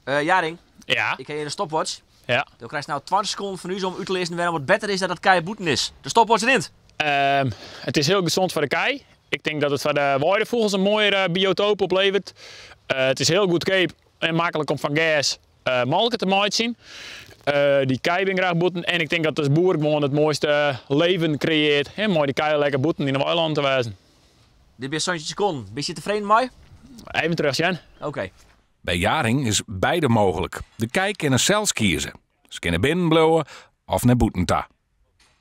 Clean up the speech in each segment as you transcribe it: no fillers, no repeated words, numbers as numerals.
Jaring, Ja. ik ha hjir de stopwatch. Ja. Do krijst no 20 sekonden fan ús om út te lizzen wêrom it better is dat it kij bûten is. De stopwatch rint. It is hiel gesond foar de kij. Ik tink dat it foar de weidefûgels in moaiere biotoop opleveret. It is hiel goedkeap en maklik om fan gers molke te meitsjen. Dy kij binne graach bûten en ik tink dat as boer gewoan it moaiste leven kreëart, hè, mei de kij lekker bûten yn de weilân te wêzen. Dit binne 17 sekonden. Bist hjir tefreden mei? Even terug sjen. Oké. By Jaring is beide mooglik. De kij kinne sels kieze. Se kinne binnen bliuwe of nei bûten ta.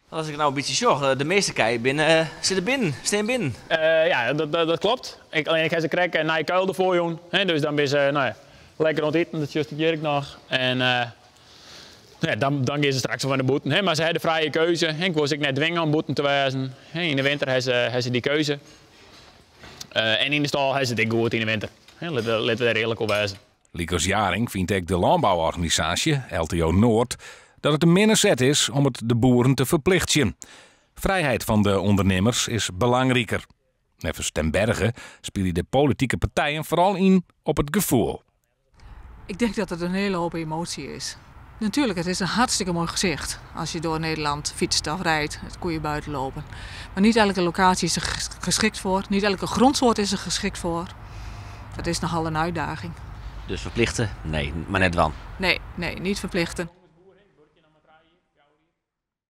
As ik no in bytsje sjoch, de measte kij binne, sitte binnen, stean binnen. Ja, dat klopt. Ik, allinnich ik ha se krekt in nije kuil derfoar jûn. Hè, dus dan binne se, no ja, lekker oan it iten, dat sjochst it hjir ek noch. En ja, dan gean se straks wol wer nei bûten. Hè. Mar se ha de frije keuze. Hè. Ik wol se ek net dwinge om bûten te wêzen. Hè, yn de winter ha se dy keuze. En yn de stâl ha se it ek goed yn de winter. Hè, litte we dêr earlik oer wêze. Lykas Jaring fynt ek de lânbouorganisaasje, LTO Noord, dat it in minne set is om it de boeren te ferplichtsjen. Frijheid fan de ûndernimmers is belangriker. Neffens Ten Berge spylje de politike partijen foaral yn op it gefoel. Ik denk dat het een hele hoop emotie is. Natuurlijk, het is een hartstikke mooi gezicht als je door Nederland fietst of rijdt, het koeien buiten lopen. Maar niet elke locatie is er geschikt voor, niet elke grondsoort is er geschikt voor. Dat is nogal een uitdaging. Dus ferplichte? Nee, mar net dwaan. Nee, nee, niet verplichten.